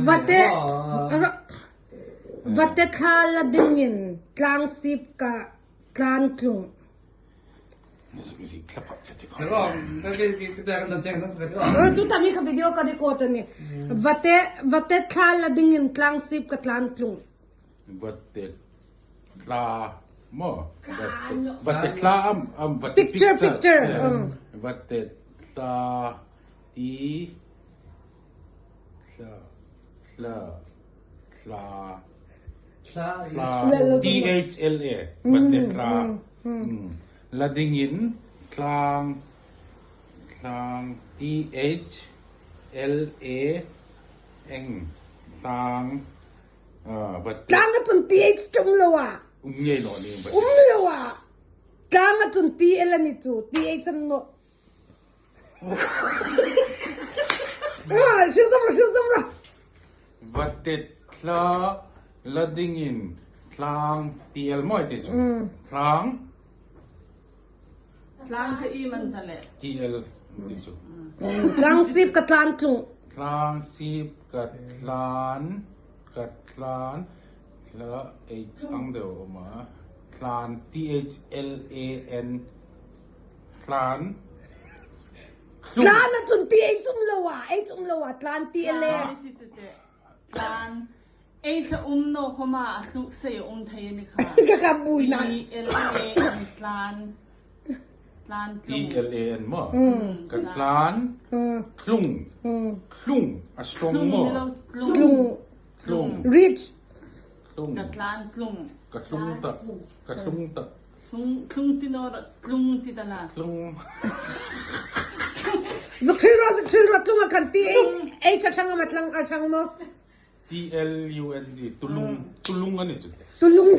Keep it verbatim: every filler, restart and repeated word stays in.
Vate, vate thla la dingin tlang sip ka tlan tlung. Ro, tu ta mi ka video ka record a nih. Vate, vate thla la dingin tlang sip ka tlan tlung. Vate thla maw. Vate, vate thla am, am vate picture, picture. Picture. Yeah. Mm. Vate thla ti thla, thla, thla, thla, thla, thla, T H L A. Mm, vate thla. Mm, mm. Mm. La dingin tlang, tlang, T H L A N G. Tlang. Ah, vate. Tlang a chun T H um lo a. Um ngei naw ni, vate. Um lo a. Tlang a chun T L a ni chu, T H a ni naw. Ah, hriet zawm rawh, hriet zawm rawh. Vate thla la dingin tlang, T L maw ti chu. Mm. Tlang. Tlang ka i man ta le. T L ti chu. Mm. Tlang sip ka tlan tlung. Tlang sip ka tlan, ka tlan, thla H ang deu ma. Tlan, T H L A N. Tlan. Tlung. Tlan a chun T H um lo a, H um lo a, tlan T L A. Tlan. Ti chu te. Tlan. Ei cha um naw khawma a tluk sei um thei a ni kha. Ka ka bui na. T L A N tlan. Tlan tlung. T L A N maw. Mm. Ka tlan. Mm. Tlung. Mm. Tlung. A strong maw. Tlung ni lo, tlung. Tlung. Tlung. Rich. Tlung. Ka tlan tlung. Ka tlung ta. Ka tlung ta. Tlung, tlung ti naw rawh, tlung ti ta la. Tlung. Zuk hril rawh, zuk hril rawh, tlung a khan T H, H a ṭhang am a tlang a ṭhang maw. T L U N G, tulung, mm, tulung a ni chu. Tulung.